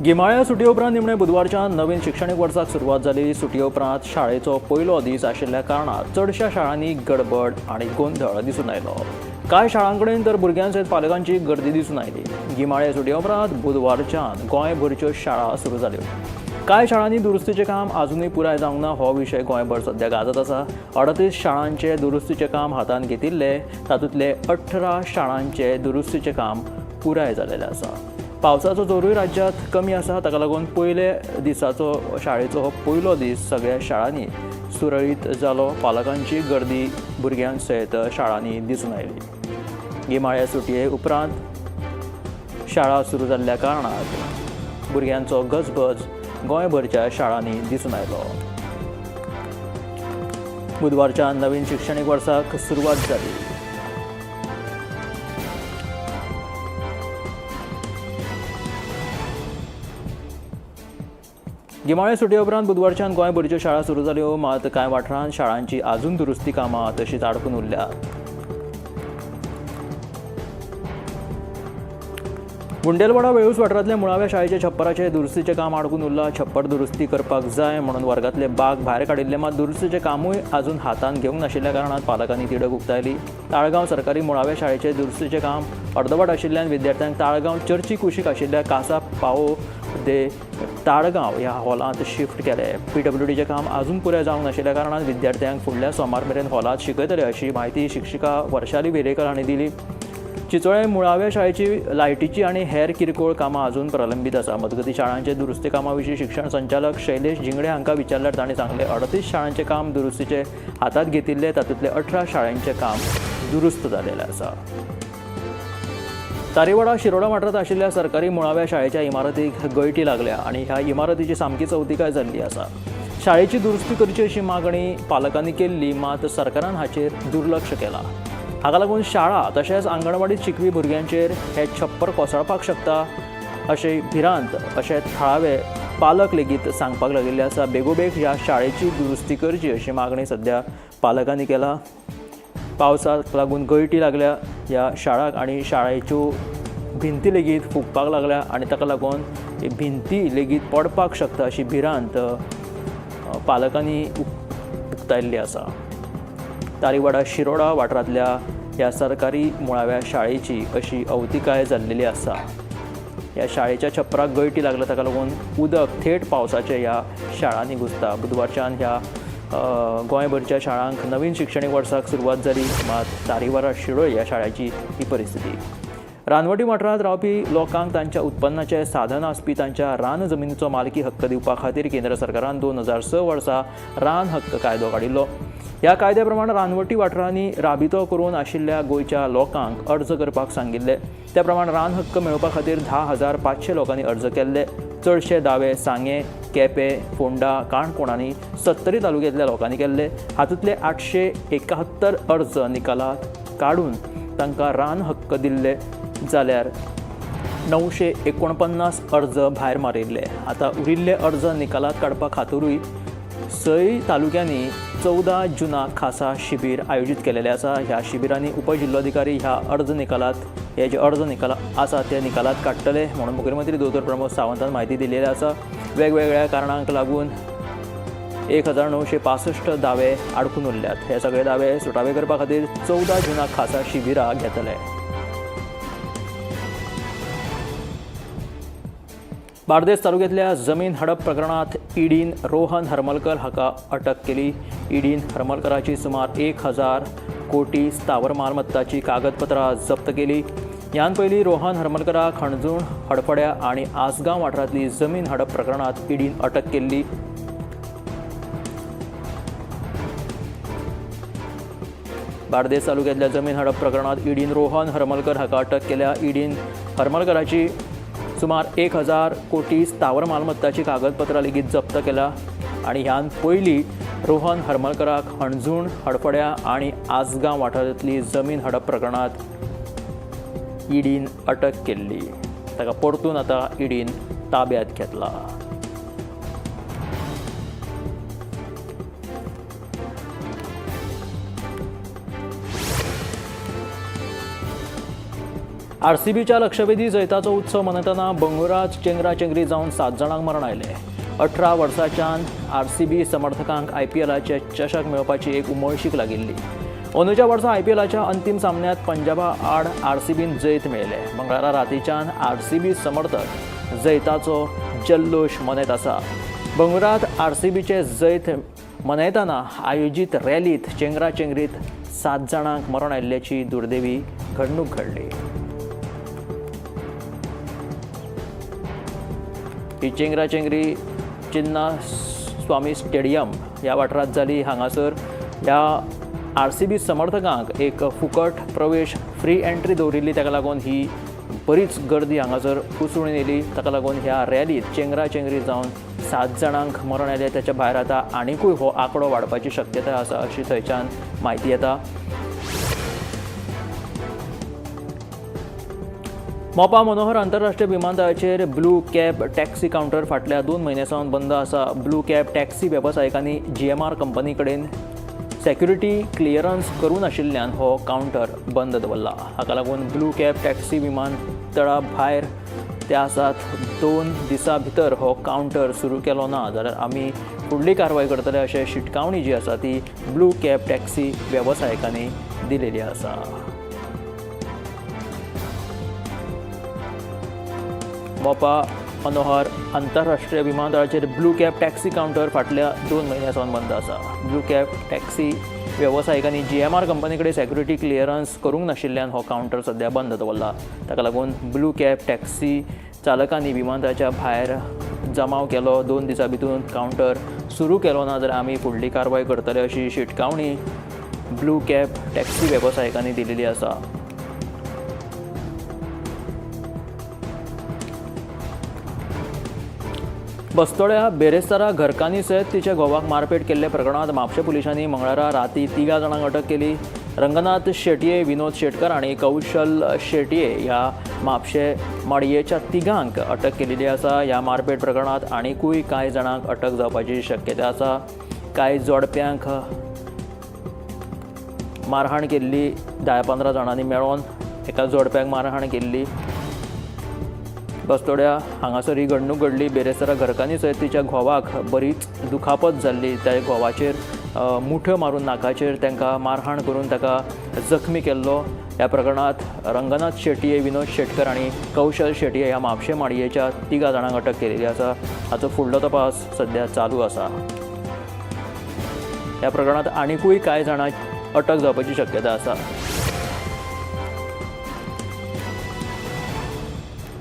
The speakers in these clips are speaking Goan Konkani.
गिमाळ्या सुटये उपरांत निमणे बुधवारच्यान नवीन शिक्षणीक वर्साक सुरवात जाली. सुटये उपरांत शाळेचो पयलो दीस आशिल्ल्या कारणान चडश्या शाळांनी गडबड आनी गोंधळ दिसून आयलो. कांय शाळां कडेन तर भुरग्यां सयत पालकांची गर्दी दिसून आयली. गिमाळ्या सुटये उपरांत बुधवारच्यान गोंयभरच्यो शाळा सुरू जाल्यो. कांय शाळांनी दुरुस्तीचें काम आजुनूय पुराय जावंक ना हो विशय गोंयभर सध्या गाजत आसा. 38 शाळांचें दुरुस्तीचें काम हातांत घेतिल्लें, तातूंतले 18 शाळांचें दुरुस्तीचें काम पुराय जालेलें आसा. पावसाचो जोरूय राज्यांत कमी आसा, ताका लागून पयले दिसाचो शाळेचो हो पयलो दीस सगळ्या शाळांनी सुरळीत जालो. पालकांची गर्दी भुरग्यां सयत शाळांनी दिसून आयली. गिमाळ्या सुटये उपरांत शाळा सुरू जाल्ल्या कारणान भुरग्यांचो गजबज गोंयभरच्या शाळांनी दिसून आयलो. बुधवारच्या नवीन शिक्षणीक वर्साक सुरवात जाली. गिमाळे सुटये उपरांत बुधवारच्यान गोंयभरच्यो शाळा सुरू जाल्यो. मात कांय वाठारांत शाळांची आजून दुरुस्ती कामां तशीच आडकून उरल्यात. गुंडेलवाडा वेळूस वाठारांतल्या मुळाव्या शाळेच्या छप्पराचे दुरुस्तीचें काम आडकून उरलां. छप्पर दुरुस्ती करपाक जाय म्हणून वर्गांतले बाग भायर काडिल्ले, मात दुरुस्तीचें कामूय आजून हातांत घेवंक नाशिल्ल्या कारणान पालकांनी तिडक उक्तायली. ताळगांव सरकारी मुळाव्या शाळेचें दुरुस्तीचें काम अर्दवट आशिल्ल्यान विद्यार्थ्यांक ताळगांव चर्ची कुशीक आशिल्ल्या कासा पावो दे ताळगांव ह्या हॉलांत शिफ्ट केले. पीडब्ल्यूडीचें काम आजून पुराय जावंक नाशिल्ल्या कारणान विद्यार्थ्यांक फुडल्या सोमार मेरेन हॉलांत शिकयतले अशी म्हायती शिक्षिका वर्षाली वेरेकर हांणी दिली. चिचोळे मुळाव्या शाळेची लायटीची आनी हेर किरकोळ कामां अजून प्रलंबीत आसा. मजगतीं, शाळांचे दुरुस्ती कामां विशीं शिक्षण संचालक शैलेश झिंगडे हांकां विचारल्यार तांणी सांगलें, 38 शाळांचें काम दुरुस्तीचे हातांत घेतिल्लें, तातूंतले 18 शाळांचें काम दुरुस्त जालेलें आसा. तारीवाडा शिरोडा वाठारांत आशिल्ल्या सरकारी मुळाव्या शाळेच्या इमारतीक गळटी लागल्या आनी ह्या इमारतीची सामकी चवतिकाय जाल्ली आसा. शाळेची दुरुस्ती करची अशी मागणी पालकांनी केल्ली, मात सरकारान हाचेर दुर्लक्ष केलां. हाका लागून शाळा तशेंच आंगणवाडीत शिकपी भुरग्यांचेर हे छप्पर कोसळपाक शकता अशी भिरांत अशें थळावे पालक लेगीत सांगपाक लागिल्ले आसा. बेगोबेग ह्या शाळेची दुरुस्ती करची अशी मागणी सध्या पालकांनी केला. पावसाक लागून गळटी लागल्या ह्या शाळाक आनी शाळेच्यो भिंती लेगीत फुगपाक लागल्या आनी ताका लागून ही भिंती लेगीत पडपाक शकता अशी भिरांत पालकांनी उक्तायल्ली आसा. तारीवाडा शिरोडा वाठारांतल्या ह्या सरकारी मुळाव्या शाळेची अशी अवतिकाय जाल्लेली आसा. ह्या शाळेच्या छप्पराक गळटी लागल्या, ताका लागून उदक थेट पावसाचें ह्या शाळांनी घुसता. बुधवारच्यान ह्या गोंयभरच्या शाळांक नवीन शिक्षणीक वर्साक सुरवात जाली, मात तारीवाडा शिरोय ह्या शाळेची ही परिस्थिती. रानवटी वाठारांत रावपी लोकांक तांच्या उत्पन्नाचें साधन आसपी तांच्या रान जमिनीचो मालकी हक्क दिवपा खातीर केंद्र सरकारान 2006 वर्सा रान हक्क कायदो काडिल्लो. ह्या कायद्या प्रमाण रानवटी वाठारांनी राबितो करून आशिल्ल्या गोंयच्या लोकांक अर्ज करपाक सांगिल्ले. त्या प्रमाण रान हक्क मेळोवपा खातीर 10,500 लोकांनी अर्ज केल्ले. चडशे दावे सांगें, केपें, फोंडा, काणकोण आनी सत्तरी तालुक्यांतल्या लोकांनी केल्ले. हातूंतले 871 अर्ज निकालात काडून तांकां रान हक्क दिल्ले, जाल्यार 949 अर्ज भायर मारिल्ले. आतां उरिल्ले अर्ज निकालात काडपा खातीरूय सय तालुक्यांनी 14 जुनाक खासा शिबीर आयोजीत केलेलें आसा. ह्या शिबिरांनी उपजिल्लोधिकारी ह्या अर्ज निकालात, हे जे अर्ज निकाल आसा ते निकालात काडटले म्हणून मुख्यमंत्री दोतोर प्रमोद सावंतान म्हायती दिलेली आसा. वेगवेगळ्या कारणांक लागून 1965 दावे आडकून उरल्यात. हे सगळे दावे सुटावे करपा खातीर 14 जुनाक खासा शिबिरां घेतले. बार्देस तालुक्यांतल्या जमीन हडप प्रकरणांत ईडीन रोहन हरमलकर हाका अटक केली. ईडीन हरमलकराची सुमार 1000 कोटी स्थावर मालमत्ताची कागदपत्रां जप्त केली. ह्यान पयलीं रोहन हरमलकराक हणजूण, हडफड्या आनी आसगांव वाठारांतली जमीन हडप प्रकरणांत ईडीन अटक केल्ली. बार्देस तालुक्यांतल्या जमीन हडप प्रकरणांत ईडीन रोहन हरमलकर हाका अटक केल्या. ईडीन हरमलकराची सुमार 1000 कोटी स्थावर मालमत्ताची कागदपत्रां लेगीत जप्त केल्या आनी ह्यान पयलीं रोहन हरमलकराक हणजूण, हडफड्या आनी आसगांव वाठारांतली जमीन हडप प्रकरणांत ईडीन अटक केल्ली. ताका परतून आतां ईडीन ताब्यांत घेतला. आरसीबीच्या लक्षवेधी जैताचो उत्सव मनयतना बंगळुरात चेंगरा चेंगरी जावन 7 जाणांक मरण आयलें. 18 वर्सांच्यान आरसीबी समर्थकांक आयपीएलाचे चषक मेळोवपाची एक उमळशीक लागिल्ली. अंदूच्या वर्सा आयपीएलाच्या अंतीम सामन्यांत पंजाबा आड आरसीबीन जैत मेळयलें. मंगळारा रातीच्यान आरसीबी समर्थक जैताचो जल्लोश मनयत आसा. बंगळुरात आरसीबीचे जैत मनयतना आयोजीत रॅलीत चेंगरा चेंगरीत 7 जाणांक मरण आयिल्ल्याची दुर्दैवी घडणूक घडली. ही चेंगरा चेंगरी चिन्ना स्वामी स्टेडियम ह्या वाठारांत जाली. हांगासर ह्या आरसीबी समर्थकांक एक फुकट प्रवेश, फ्री एंट्री दवरिल्ली. ताका लागून ही बरीच गर्दी हांगासर उसळून येयली. ताका लागून ह्या रॅलीत चेंगरा चेंगरी जावन 7 जाणांक मरण आयलें. ताच्या भायर आतां आनिकूय हो आंकडो वाडपाची शक्यताय आसा अशी थंयच्यान म्हायती येता. मोपा मनोहर आंतरराष्ट्रीय विमानतळाचेर ब्लू कॅब टॅक्सी कावंटर फाटल्या 2 म्हयन्यां सावन बंद आसा. ब्लू कॅब टॅक्सी वेवसायिकांनी जीएमआर कंपनी कडेन सेक्युरिटी क्लियरन्स करूं नाशिल्ल्यान हो कावंटर बंद दवरला. हाका लागून ब्लू कॅब टॅक्सी विमानतळा भायर ते आसात. 2 दिसां भितर हो कावंटर सुरू केलो ना जाल्यार आमी फुडली कारवाय करतले अशें शिटकावणी जी आसा ती ब्लू कॅब टॅक्सी वेवसायिकांनी दिलेली आसा. मोपा मनोहर आंतरराष्ट्रीय विमानतळाचेर ब्लू कॅब टॅक्सी कावंटर फाटल्या 2 म्हयन्यां सावन बंद आसा. ब्लू कॅब टॅक्सी वेवसायिकांनी जीएमआर कंपनी कडेन सेक्युरिटी क्लियरन्स करूंक नाशिल्ल्यान हो कावंटर सध्या बंद दवरला. ताका लागून ब्लू कॅब टॅक्सी चालकांनी विमानतळाच्या भायर जमाव केलो. 2 दिसां भितर कावंटर सुरू केलो ना जाल्यार आमी फुडली कारवाय करतले अशी शिटकावणी ब्लू कॅब टॅक्सी वेवसायिकांनी दिलेली आसा. बस्तोड्या बेरेस्तारा घरकान्नी सयत तिच्या घोवाक मारपेट केल्ल्या प्रकरणांत म्हापशें पुलिसांनी मंगळारा राती 3 जाणांक अटक केली. रंगनाथ शेटये, विनोद शेटकर आनी कौशल शेटये ह्या म्हापशें माडयेच्या 3 अटक केलेली आसा. ह्या मारपेट प्रकरणांत आनिकूय कांय जाणांक अटक जावपाची शक्यता आसा. कांय जोडप्यांक मारहाण केल्ली. 10-15 जाणांनी मेळोन एका जोडप्याक मारहाण केल्ली. बस्तोड्या हांगासर ही घडणूक घडली. बेरेस्तारा घरकान्नी सयत तिच्या घोवाक बरीच दुखापत जाल्ली. त्या घोवाचेर मुठ्यो मारून नाकाचेर तांकां मारहाण करून ताका जखमी केल्लो. ह्या प्रकरणांत रंगनाथ शेटये, विनोद शेटकर आनी कौशल शेटये ह्या म्हापशें माडयेच्या 3 जाणांक अटक केलेली आसा. हाचो फुडलो तपास सध्या चालू आसा. ह्या प्रकरणांत आनिकूय कांय जाणां अटक जावपाची शक्यता आसा.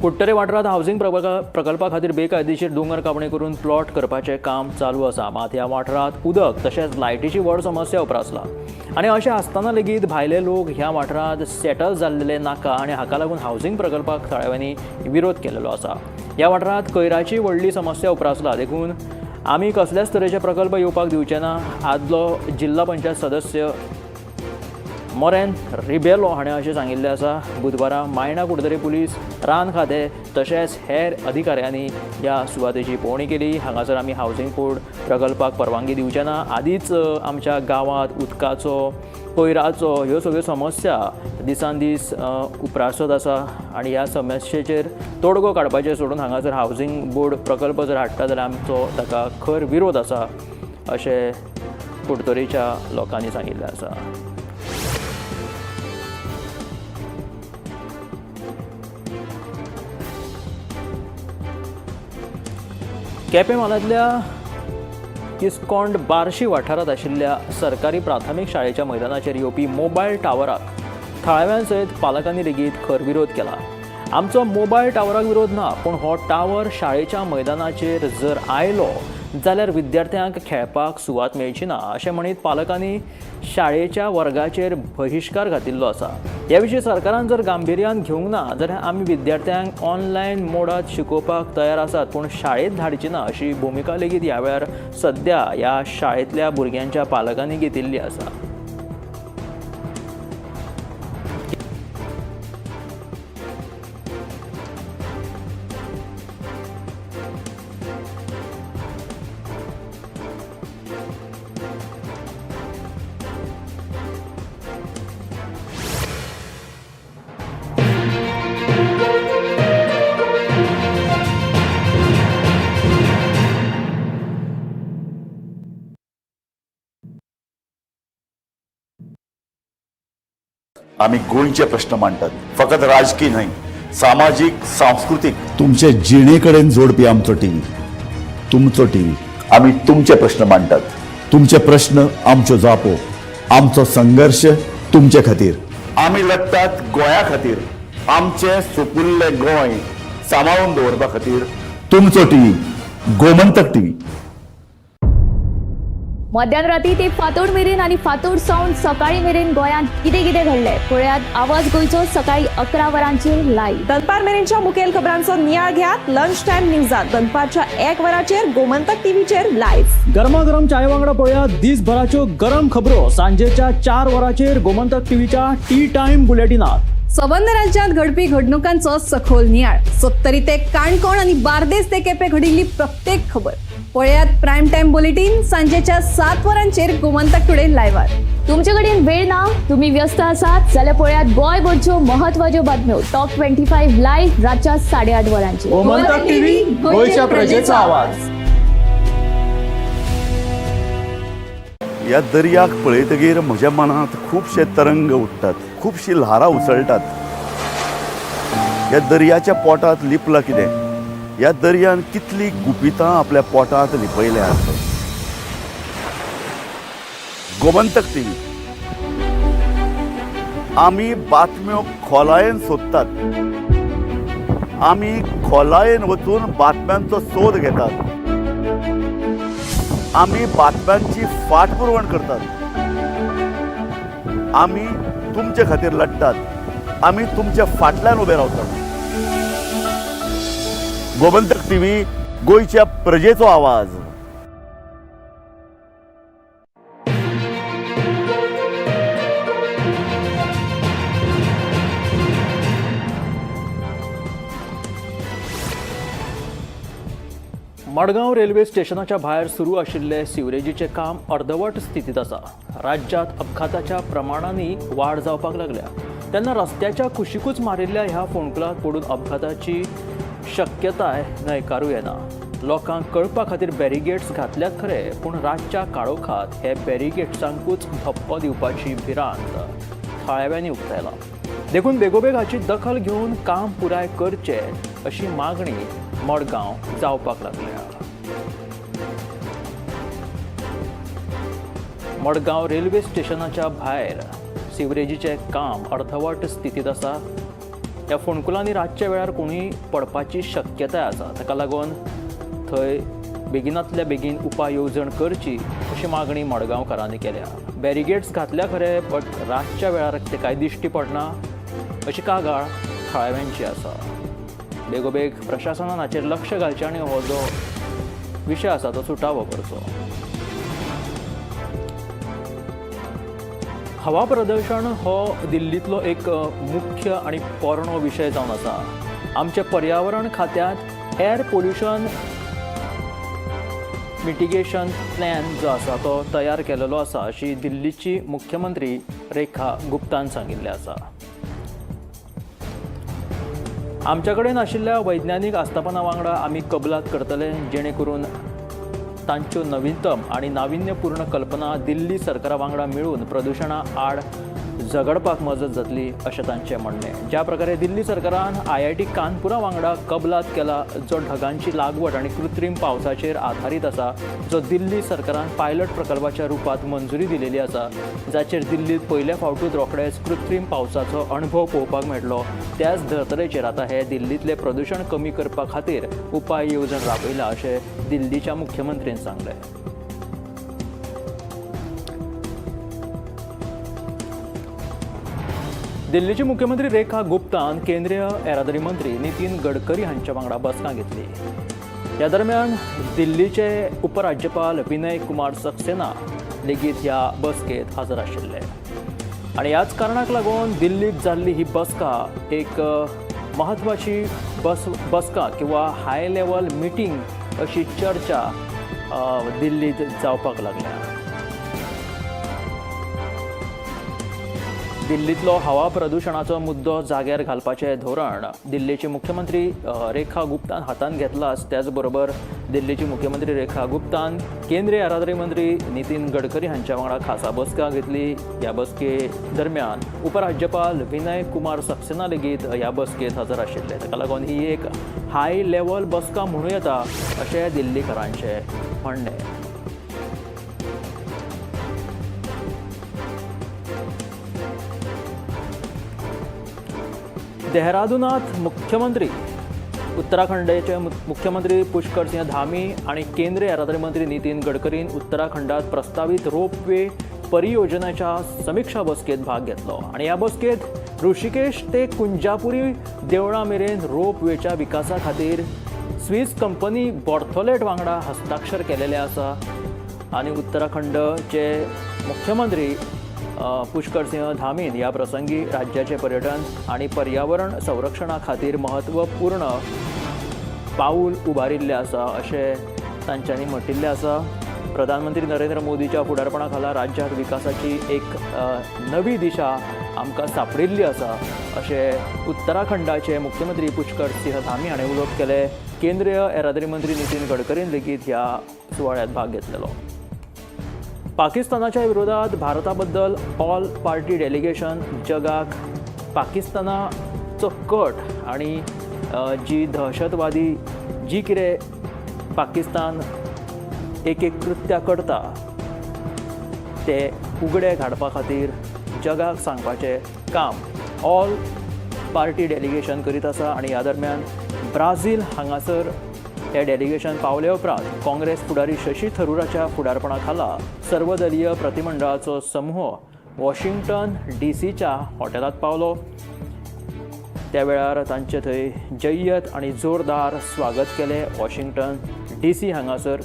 कुडटरे वाठारांत हावसिंग प्रकल्पा खातीर बेकायदेशीर दोंगर कापणी करून प्लॉट करपाचें काम चालू आसा. मात ह्या वाठारांत उदक तशेंच लायटीची व्हड समस्या उप्रासला आनी अशें आसतना लेगीत भायले लोक ह्या वाठारांत सेटल जाल्ले नाका आनी हाका लागून हावसिंग प्रकल्पाक थळाव्यांनी विरोध केलेलो आसा. ह्या वाठारांत कोयराची व्हडली समस्या उप्रासला, देखून आमी कसल्याच तरेचे प्रकल्प येवपाक दिवचे ना. आदलो जिल्हा पंचायत सदस्य मोरेन रिबेलो हाणें अशें सांगिल्लें आसा. बुधवारा मायणा कुडतरी पुलीस, रान खातें तशेंच हेर अधिकाऱ्यांनी ह्या सुवातेची पळोवणी केली. हांगासर आमी हावसिंग बोर्ड प्रकल्पाक परवानगी दिवचे ना. आदींच आमच्या गांवांत उदकाचो, कोयराचो ह्यो सगळ्यो समस्या दिसान दीस उप्रासत आसा आनी ह्या समस्येचेर तोडगो काडपाचें सोडून हांगासर हावसिंग बोर्ड प्रकल्प जर हाडटा जाल्यार आमचो ताका खर विरोध आसा अशें कुडतरीच्या लोकांनी सांगिल्लें आसा. केपें म्हालांतल्या किस्कोंड बार्शी वाठारांत आशिल्ल्या सरकारी प्राथमीक शाळेच्या मैदानाचेर येवपी मोबायल टावराक थळाव्यां सयत पालकांनी लेगीत खर विरोध केला. आमचो मोबायल टावराक विरोध ना, पूण हो टावर शाळेच्या मैदानाचेर जर आयलो जाल्यार विद्यार्थ्यांक खेळपाक सुवात मेळची ना अशें म्हणीत पालकांनी शाळेच्या वर्गाचेर बहिश्कार घातिल्लो आसा. ह्या विशीं सरकारान जर गांभिर्यान घेवंक ना जाल्यार आमी विद्यार्थ्यांक ऑनलायन मोडात शिकोवपाक तयार आसात, पूण शाळेंत धाडची ना अशी भुमिका लेगीत ह्या वेळार सद्या ह्या शाळेंतल्या भुरग्यांच्या पालकांनी घेतिल्ली आसा. आमी गोंयचे प्रश्न मांडटात, फकत राजकी न्हय, सामाजीक, सांस्कृतीक, तुमचे जिणे कडेन जोडपी आमचो टीव्ही, तुमचो टीव्ही. आमी तुमचे प्रश्न मांडटात, तुमचे प्रश्न आमच्यो जापो, आमचो संघर्श तुमचे खातीर. आमी लढटात गोंया खातीर, आमचें सुपुल्लें गोंय सांबाळून दवरपा खातीर. तुमचो टीव्ही, गोमंतक टीव्ही. मध्यान राती ते फांतोड मेरेन आनी फांतोड सावन सकाळी मेरेन गोंयांत कितें कितें घडलें पळयात आवाज गोंयचो सकाळी 11 वरांचेर लायव्ह. दनपार मेरेनच्या मुखेल खबरांचो नियाळ घेयात लंच टायम न्यूजात दनपारच्या 1 वराचेर गोमंतक टीव्हीचेर लायव्ह. गरमागरम चाये वांगडा पळोवया दिसभराच्यो गरम खबरो सांजेच्या 4 वरांचेर गोमंतक टीव्हीच्या टी टायम बुलेटिनात. सबंद राज्यात घडपी घडणुकांचो सखोल नियाळ, सत्तरी ते काणकोण आणि बार्देस ते केपे घडिल्ली प्रत्येक खबर पळयात प्राईम टाइम बुलेटिन सांजेच्या 7 वरांचेर गोमंतक टुडे लायव्हार. तुमचे कडेन वेळ ना, तुम्ही व्यस्त आसात जाल्यार पळयात गोंयभरच्यो महत्वाच्यो बातम्यो टॉप 25 लायव्ह रातच्या 8:30 वरांचेर. गोमंतक टीव्ही, गोंयच्या प्रजेचा आवाज. ह्या दर्याक पळयतगीर म्हज्या मनांत खुबशे तरंग उठ्ठात, खुबशीं ल्हारां उसळटात. ह्या दर्याच्या पोटांत लिपलां कितें? ह्या दर्यान कितलीं गुपितां आपल्या पोटांत लिपयल्यांत? गोमंतक टीव्ही, आमी बातम्यो खोलायेन सोदतात, आमी खोलायेन वचून बातम्यांचो सोद घेतात, आमी बातम्यांची फाटपुरवण करतात. आमी तुमचे खातीर लढटात, आमी तुमच्या फाटल्यान उबे रावतात. गोमंतक टीव्ही, गोंयच्या प्रजेचो आवाज. मडगांव रेल्वे स्टेशनाच्या भायर सुरू आशिल्लें सिवरेजीचें काम अर्दवट स्थितींत आसा. राज्यांत अपघाताच्या प्रमाणांनी वाड जावपाक लागल्या तेन्ना रस्त्याच्या कुशिकूच मारिल्ल्या ह्या फोंडकुलांत पडून अपघाताची शक्यताय न्हयकारूं येना. लोकांक कळपा खातीर बॅरिगेट्स घातल्यात खरे, पूण रातच्या काळोखात हे बॅरिगेट्सांकूच धपको दिवपाची भिरांत थळाव्यांनी उक्तायला. देखून बेगोबेग हाची दखल घेवन काम पुराय करचें अशी मागणी मडगांव जावपाक लागल्या. मडगांव रेल्वे स्टेशनाच्या भायर सिवरेजीचें काम अर्धवट स्थितींत आसा. ह्या फोंडकुलांनी रातच्या वेळार कोणूय पडपाची शक्यताय आसा. ताका लागून थंय बेगिनातल्या बेगीन उपाय येवजण करची अशी मागणी मडगांवकारांनी केल्या. बॅरिगेट्स घातल्या खरे, बट रातच्या वेळार ते कांय दिश्टी पडना अशी कागाळ थळाव्यांची आसा. बेगोबेग प्रशासनान हाचेर लक्ष घालचें आनी हो जो विशय आसा तो सुटावो करचो. हवा प्रदूशण हो दिल्लींतलो एक मुख्य आनी पोरणो विशय जावन आसा. आमच्या पर्यावरण खात्यांत एअर पोल्युशन मिटिगेशन प्लॅन जो आसा तो तयार केलेलो आसा अशी दिल्लीची मुख्यमंत्री रेखा गुप्तान सांगिल्लें आसा. आमच्या कडेन आशिल्ल्या वैज्ञानीक आस्थापना वांगडा आमी कबलात करतले, जेणे करून तांच्यो नवीनतम आनी नाविन्यपूर्ण कल्पना दिल्ली सरकारा वांगडा मेळून प्रदुशणा आड झगडपाक मजत जातली अशें तांचें म्हणणें. ज्या प्रकारे दिल्ली सरकारान IIT कानपुरा वांगडा कबलात केला, जो ढगांची लागवड आनी कृत्रीम पावसाचेर आधारीत आसा, जो दिल्ली सरकारान पायलट प्रकल्पाच्या रुपांत मंजुरी दिलेली आसा, जाचेर दिल्लीत पयल्या फावटूच रोखडेच कृत्रीम पावसाचो अणभव पळोवपाक मेळटलो, त्याच धर्तरेचेर आतां हे दिल्लींतलें प्रदुशण कमी करपा खातीर उपाय येवजण राबयला अशें दिल्लीच्या मुख्यमंत्र्यान सांगलें. दिल्लीचे मुख्यमंत्री रेखा गुप्तान केंद्रीय येरादारी मंत्री नितीन गडकरी हांच्या वांगडा बसका घेतली. ह्या दरम्यान दिल्लीचे उपराज्यपाल विनय कुमार सक्सेना लेगीत ह्या बसकेत हजर आशिल्ले आनी ह्याच कारणाक लागून दिल्लीत जाल्ली ही बसका एक म्हत्वाची बसका किंवा हाय लेवल मिटींग अशी चर्चा दिल्लीत जावपाक लागल्या. दिल्लींतलो हवा प्रदुशणाचो मुद्दो जाग्यार घालपाचें धोरण दिल्लीची मुख्यमंत्री रेखा गुप्तान हातांत घेतलाच. त्याच बरोबर दिल्लीची मुख्यमंत्री रेखा गुप्तान केंद्रीय येरादारी मंत्री नितीन गडकरी हांच्या वांगडा खासा बसका घेतली. ह्या बसके दरम्यान उपराज्यपाल विनय कुमार सक्सेना लेगीत ह्या बसकेत हजर आशिल्ले. ताका लागून ही एक हाय लेवल बसका म्हणूं येता अशें दिल्लीकारांचें म्हणणें. देहरादूनात मुख्यमंत्री उत्तराखंडाचे मुख्यमंत्री पुष्कर सिंह धामी आणि केंद्रीय येरादारी मंत्री नितीन गडकरीन उत्तराखंडात प्रस्तावित रोपवे परियोजनेच्या समिक्षा बसकेत भाग घेतलो आणि ह्या बसकेत ऋषिकेश ते कुंजापुरी देवळा मेरेन रोपवेच्या विकासा खातीर स्विस कंपनी बॉर्थोलेट वांगडा हस्ताक्षर केलेले आसा. आणि उत्तराखंडचे मुख्यमंत्री पुष्कर सिंह धामीन ह्या प्रसंगी राज्याचे पर्यटन आणि पर्यावरण संरक्षणा खातीर महत्वपूर्ण पाऊल उबारिल्लें आसा अशें तांच्यांनी म्हटिल्लें आसा. प्रधानमंत्री नरेंद्र मोदीच्या फुडारपणा खाला राज्यांत विकासाची एक नवी दिशा आमकां सांपडिल्ली आसा अशें उत्तराखंडाचे मुख्यमंत्री पुष्कर सिंह धामी हाणें उलोवप केलें. केंद्रीय येरादारी मंत्री नितीन गडकरीन लेगीत ह्या सुवाळ्यांत भाग घेतलेलो. पाकिस्तानाच्या विरोधात भारताबद्दल ऑल पार्टी डेलिगेशन जगाक पाकिस्तानाचो कट आणि जी दहशतवादी जी कितें पाकिस्तान एक एक कृत्या करता ते उगडे घाडपा खातीर जगाक सांगपाचें काम ऑल पार्टी डेलिगेशन करीत आसा. आनी ह्या दरम्यान ब्राझील हांगासर हे डेलिगेशन पावले उपरांत काँग्रेस फुडारी शशी थरुराच्या फुडारपणा खाला सर्वदलीय प्रतिमंडळाचो समूह वॉशिंग्टन डीसीच्या हॉटेलांत पावलो. त्या वेळार तांचे थंय जय्यत आनी जोरदार स्वागत केलें. वॉशिंग्टन डीसी हांगासर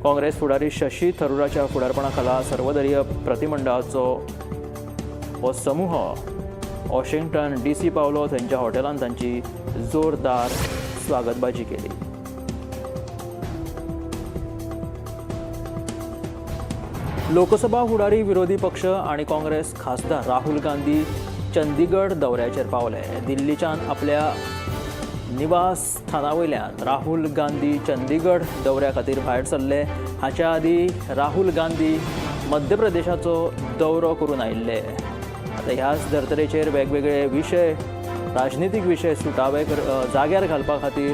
काँग्रेस फुडारी शशी थरुराच्या फुडारपणा खाला सर्वदलीय प्रतिमंडळाचो हो समूह वॉशिंग्टन डीसी पावलो. थंयच्या हॉटेलांत तांची जोरदार स्वागतबाजी केली. लोकसभा फुडारी विरोधी पक्ष आनी काँग्रेस खासदार राहुल गांधी चंदीगड दौऱ्याचेर पावले. दिल्लीच्यान आपल्या निवासस्थाना वयल्यान राहुल गांधी चंदीगड दौऱ्या खातीर भायर सरले. हाच्या आदीं राहुल गांधी मध्य प्रदेशाचो दौरो करून आयिल्ले. आतां ह्याच धर्तरेचेर वेगवेगळे विशय, राजनितीक विशय सुटावे जाग्यार घालपा खातीर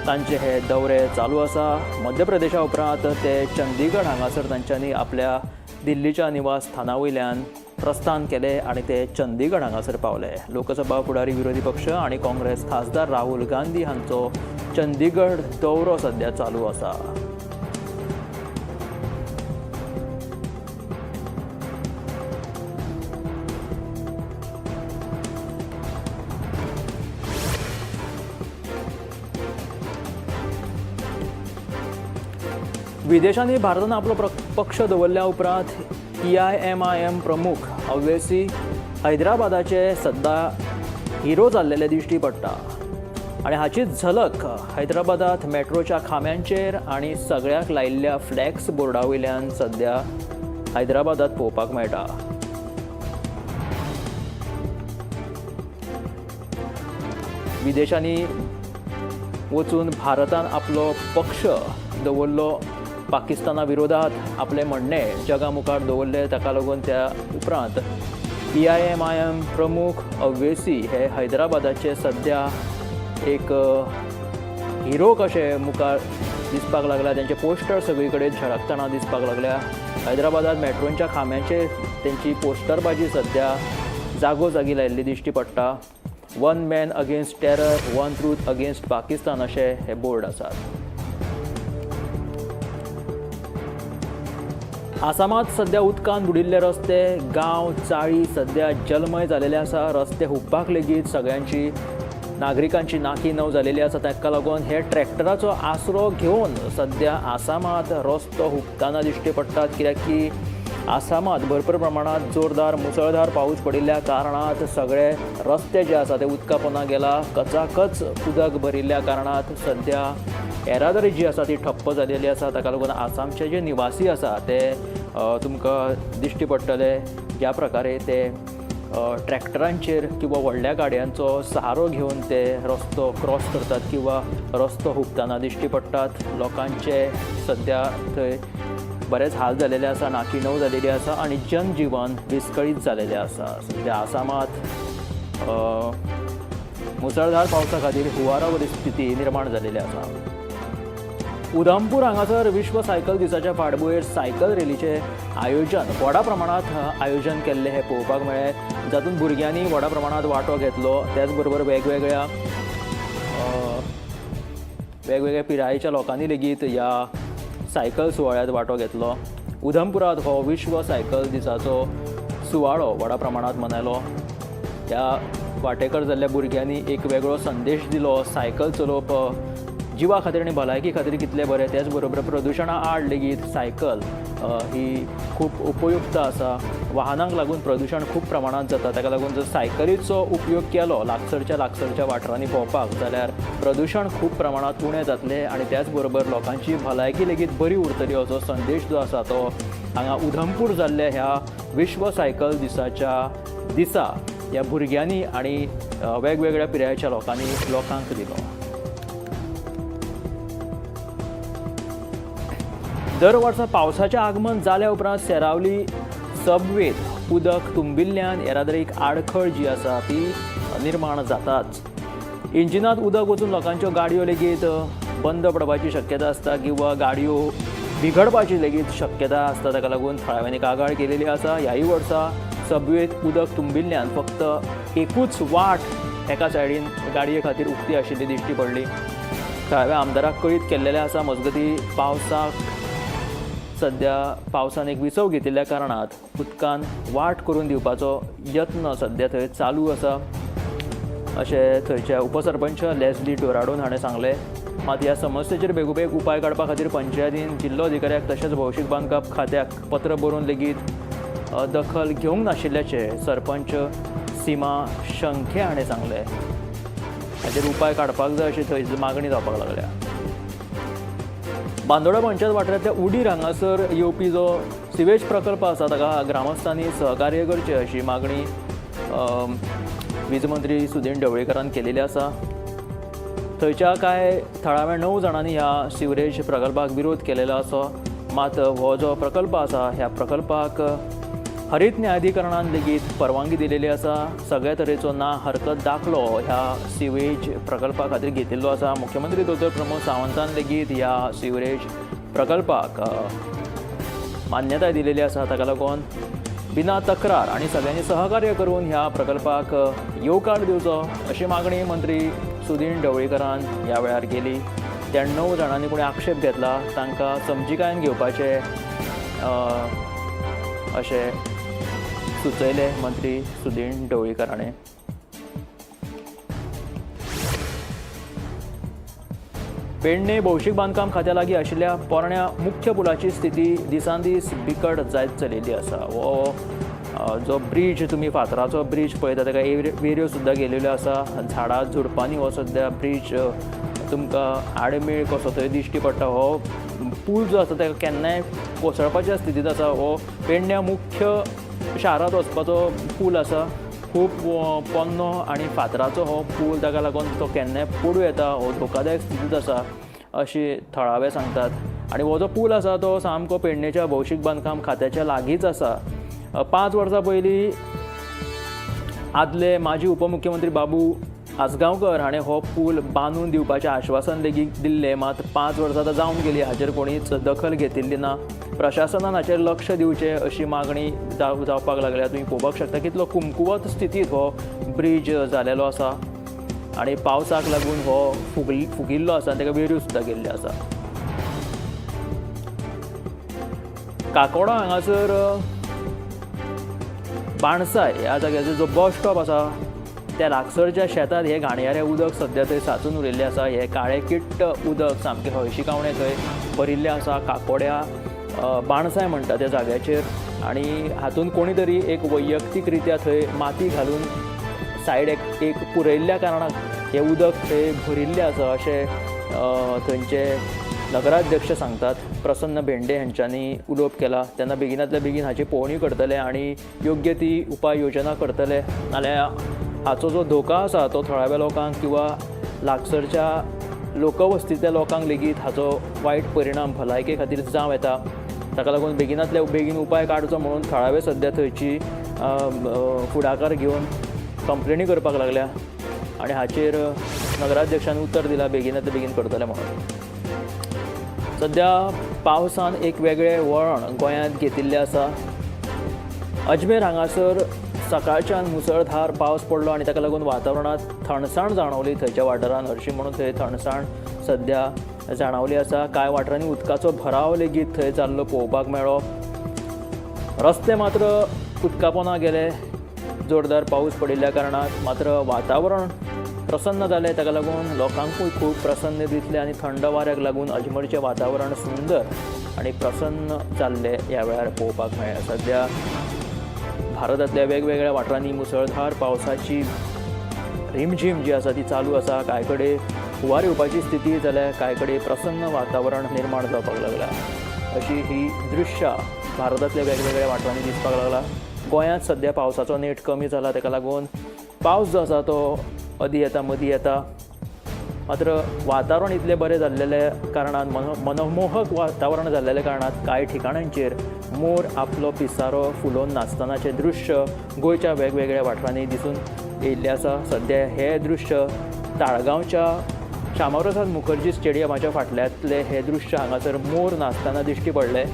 तांचे हे दौरे चालू आसा. मध्य प्रदेशा उपरांत ते चंदीगड हांगासर तांच्यांनी आपल्या दिल्लीच्या निवासस्थाना वयल्यान प्रस्थान केलें आनी ते चंदीगड हांगासर पावले. लोकसभा फुडारी विरोधी पक्ष आनी काँग्रेस खासदार राहुल गांधी हांचो चंदीगड दौरो सध्या चालू आसा. विदेशांनी भारतान आपलो पक्ष दवरल्या उपरांत EIMIM प्रमुख अवेसी हैदराबादाचे सद्दा हिरो जाल्लेले दिश्टी पडटा आनी हाची झलक हैदराबादात मेट्रोच्या खांब्यांचेर आनी सगळ्याक लायिल्ल्या फ्लॅक्स बोर्डा वयल्यान सद्या हैदराबादात पळोवपाक मेळटा. विदेशांनी वचून भारतान आपलो पक्ष दवरलो, पाकिस्ताना विरोधात आपलें म्हणणें जगा मुखार दवरलें. ताका लागून त्या उपरांत EIMIM प्रमुख अवेसी हे हैदराबादाचे सद्या एक हिरो कशे मुखार दिसपाक लागला. तेंचे पोस्टर सगळी कडेन झळकतना दिसपाक लागल्या. हैदराबादात मेट्रोंच्या खांब्यांचेर तेंची पोस्टरबाजी सद्या जागोजागी लायिल्ली दिश्टी पडटा. One man against terror, one truth against Pakistan अशे हे बोर्ड आसात. आसामात सध्या उदकान बुडिल्ले रस्ते, गांव, चाळी सध्या जलमय जालेले आसा. रस्ते हुपपाक लेगीत सगळ्यांची नागरिकांची नाकी नव जालेली आसा. ताका लागून हे ट्रॅक्टराचो आसरो घेवन सध्या आसामात रस्तो हुपतना दिश्टी पडटात. कित्याक की आसामात भरपूर प्रमाणांत जोरदार मुसळधार पावस पडिल्ल्या कारणांत सगळे रस्ते जे आसा ते उदका पोंदा गेला. कचाकच उदक भरिल्ल्या कारणांत सध्या येरादारी जी आसा ती ठप्प जालेली आसा. ताका लागून आसामचे जे निवासी आसा ते तुमकां दिश्टी पडटले ज्या प्रकारे ते ट्रॅक्टरांचेर किंवा व्हडल्या गाडयांचो सहारो घेवन ते रस्तो क्रॉस करतात किंवा रस्तो हुपतना दिश्टी पडटात. लोकांचे सद्या थंय बरेच हाल जालेले आसा, नाकिणव जालेली आसा आनी जनजिवन विस्कळीत जालेलें आसा. सद्या आसामात मुसळधार पावसा खातीर हुंवारा वरी स्थिती निर्माण जालेली आसा. उधमपूर हांगासर विश्व सायकल दिसाच्या फाटभुंयेर सायकल रेलीचें आयोजन व्हडा प्रमाणांत आयोजन केल्लें हें पळोवपाक मेळ्ळें, जातूंत भुरग्यांनी व्हडा प्रमाणांत वांटो घेतलो. त्याच बरोबर वेगवेगळ्या वेगवेगळ्या पिरायेच्या लोकांनी लेगीत ह्या सायकल सुवाळ्यांत वांटो घेतलो. उधमपुरांत हो विश्व सायकल दिसाचो सुवाळो व्हडा प्रमाणांत मनयलो. ह्या वांटेकर जाल्ल्या भुरग्यांनी एक वेगळो संदेश दिलो. सायकल चलोवप जिवा खातीर आनी भलायकी खातीर कितलें बरें, त्याच बरोबर प्रदुशणा आड लेगीत सायकल ही खूब उपयुक्त आसा. वाहनांक लागून प्रदुशण खूब प्रमाणांत जाता, ताका लागून जर सायकलीचो उपयोग केलो लागसरच्या लागसरच्या वाठारांनी भोंवपाक जाल्यार प्रदुशण खूब प्रमाणांत उणें जातलें आनी त्याच बरोबर लोकांची भलायकी लेगीत बरी उरतली असो संदेश जो आसा तो हांगा उधमपूर जाल्ल्या ह्या विश्व सायकल दिसाच्या दिसा ह्या भुरग्यांनी आनी वेगवेगळ्या पिरायेच्या लोकांनी लोकांक दिलो. दर वर्सा पावसाचें आगमन जाल्या उपरांत सेरावली सबवेत उदक तुंबिल्ल्यान येरादारीक आडखळ जी आसा ती निर्माण जाताच. इंजिनांत उदक वचून लोकांच्यो गाडयो लेगीत बंद पडपाची शक्यता आसता किंवा गाडयो बिघडपाची लेगीत शक्यता आसता. ताका लागून थळाव्यांनी कागाळ केलेली आसा. ह्याय वर्सा सबवेत उदक तुंबिल्ल्यान फक्त एकूच वाट एका सायडीन गाडये खातीर उक्ती आशिल्ली दिश्टी पडली. थळाव्या आमदाराक कळीत केल्लेलें आसा. मजगतीं पावसाक सद्या पावसान एक विसव घेतिल्ल्या कारणात उदकान वाट करून दिवपाचो यत्न सद्या थंय चालू आसा अशें थंयच्या उपसरपंच लेस्ली डोराडोन हाणें सांगलें. मात ह्या समस्येचेर बेगोबेग उपाय काडपा खातीर पंचायतीन जिल्लो अधिकाऱ्याक तशेंच भौशीक बांदकाम खात्याक पत्र बरोवन लेगीत दखल घेवंक नाशिल्ल्याचें सरपंच सीमा शंखे हाणें सांगलें. हाचेर उपाय काडपाक जाय अशी थंय मागणी जावपाक लागल्या. बांदोडा पंचायत वाठारांतल्या उडीर हांगासर येवपी जो सिवेज प्रकल्प आसा ताका ग्रामस्थांनी सहकार्य करचें अशी मागणी वीज मंत्री सुदीन ढवळीकारान केलेली आसा. थंयच्या कांय थळाव्या 9 जाणांनी ह्या सिवरेज प्रकल्पाक विरोध केलेलो आसा. मात हो जो प्रकल्प आसा ह्या प्रकल्पाक हरीत न्यायाधिकरणान लेगीत परवानगी दिलेली आसा. सगळ्या तरेचो ना हरकत दाखलो ह्या सिवेज प्रकल्पा खातीर घेतिल्लो आसा. मुख्यमंत्री दोतोर प्रमोद सावंतान लेगीत ह्या सिवरेज प्रकल्पाक मान्यताय दिलेली आसा. ताका लागून बिना तक्रार आनी सगळ्यांनी सहकार्य करून ह्या प्रकल्पाक येवकार दिवचो अशी मागणी मंत्री सुदीन ढवळीकरान ह्या वेळार केली. त्या 9 जाणांनी कोणी आक्षेप घेतला तांकां समजिकायेन घेवपाचे अशें सुचयलें मंत्री सुदीन ढवळीकर हाणें. पेडणे भौशीक बांदकाम खात्या लागीं आशिल्ल्या पोरण्या मुख्य पुलाची स्थिती दिसान दीस बिकट जायत चलिल्ली आसा. हो जो ब्रीज तुमी फातराचो ब्रीज पळयता ताका वेऱ्यो सुद्दां गेलेल्यो आसा. झाडां झुडपांनी हो सद्या ब्रीज तुमकां आडमेळ कसो थंय दिश्टी पडटा. हो पूल जो आसा ताका केन्नाय कोसळपाच्या स्थितींत आसा. हो पेडण्या मुख्य शारांत वचपाचो पूल आसा. खूब पोन्नो आनी फातराचो हो पूल, ताका लागून तो केन्नाय पडूं येता. हो धोकादायक स्थितींत आसा अशी थळावे सांगतात. आनी हो जो पूल आसा तो सामको पेडणेच्या भौशीक बांदकाम खात्याच्या लागींच आसा. 5 वर्सां पयलीं आदले माजी उपमुख्यमंत्री बाबू आजगांवकर हाणें हो पूल बांदून दिवपाचें आश्वासन लेगीत दिल्लें. मात 5 वर्सां आतां जावन गेली, हाचेर कोणीच दखल घेतिल्ली ना. प्रशासनान हाचेर लक्ष दिवचें अशी मागणी जावपाक लागल्या. तुमी पळोवपाक शकता कितलो कुमकुवत स्थितींत हो ब्रीज जालेलो आसा आनी पावसाक लागून हो फुगिल्लो आसा आनी ताका वेऱ्यो सुद्दां गेल्ल्यो आसा. काकोडा हांगासर बाणसाय ह्या जाग्याचो जो बस स्टॉप आसा त्या लागसरच्या शेतांत हे घाणयारें उदक सद्या थंय साचून उरिल्लें आसा. हे काळें किट्ट उदक सामकें हळशिकावणें थंय भरिल्लें आसा. काकोड्या बाणसाय म्हणटा त्या जाग्याचेर आनी हातूंत कोणी तरी एक वैयक्तीक रित्या थंय माती घालून सायड एक पुरयल्ल्या कारणाक हें उदक थंय भरिल्लें आसा अशें थंयचे नगराध्यक्ष सांगतात. प्रसन्न भेंडे हांच्यांनी उलोवप केलां तेन्ना बेगिनातल्या बेगीन हाची पळोवणी करतले आनी योग्य ती उपाय योजना करतले, नाल्यार हाचो जो धोका आसा तो थळाव्या लोकांक किंवा लागसरच्या लोकवस्तींतल्या लोकांक लेगीत हाचो वायट परिणाम भलायके खातीर जावं येता. ताका लागून बेगिनातल्या बेगीन उपाय काडचो म्हणून थळावे सद्या थंयची फुडाकार घेवन कंप्लेनी करपाक लागल्या आनी हाचेर नगराध्यक्षान उतर दिलां बेगिनातल्या बेगीन करतले म्हणून. सद्या पावसान एक वेगळें वळण गोंयांत घेतिल्लें आसा. अजमेर हांगासर सकाळच्यान मुसळधार पावस पडलो आनी ताका लागून वातावरणांत थंडसाण जाणवली. थंयच्या वाठारांत हरशीं म्हणून थंय थंडसाण सद्या जाणवली आसा. कांय वाठारांनी उदकाचो भराव लेगीत थंय जाल्लो पळोवपाक मेळ्ळो. रस्ते मात्र उदका पोंदा गेले जोरदार पावस पडिल्ल्या कारणान, मात्र वातावरण प्रसन्न जालें. ताका लागून लोकांकूय खूब प्रसन्न दिसलें आनी थंड वाऱ्याक लागून अजमरचें वातावरण सुंदर आनी प्रसन्न जाल्लें ह्या वेळार पळोवपाक मेळ्ळें. सद्या भारतांतल्या वेगवेगळ्या वाठारांनी मुसळधार पावसाची रिमझीम जी आसा ती चालू आसा. कांय कडेन हुंवार येवपाची स्थिती जाल्यार कांय कडेन प्रसन्न वातावरण निर्माण जावपाक लागलां. अशी ही दृश्यां भारतांतल्या वेगवेगळ्या वाठारांनी दिसपाक लागला. गोंयांत सद्या पावसाचो नेट कमी जाला. ताका लागून पावस जो आसा तो अदी येता मदीं येता, मात्र वातावरण इतलें बरें जाल्लेल्या कारणान, मनमोहक वातावरण जाल्लेल्या कारणान कांय ठिकाणांचेर मोर आपलो पिसारो फुलोवन नाचतनाचें दृश्य गोंयच्या वेगवेगळ्या वाठारांनी दिसून येयल्लें आसा. सद्या हें दृश्य ताळगांवच्या श्यामाप्रसाद मुखर्जी स्टेडियमाच्या फाटल्यांतलें हें दृश्य. हांगासर मोर नाचतना दिश्टी पडलें.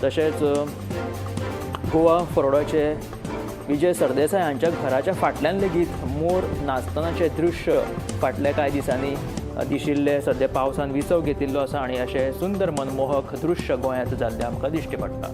तशेंच गोवा फॉरवर्डाचे विजय सरदेसाय हांच्या घराच्या फाटल्यान लेगीत मोर नाचतनाचें दृश्य फाटल्या कांय दिसांनी दिशिल्लें. सद्या पावसान विसव घेतिल्लो आसा आनी अशें सुंदर मनमोहक दृश्य गोंयांत जाल्लें आमकां दिश्टी पडटा.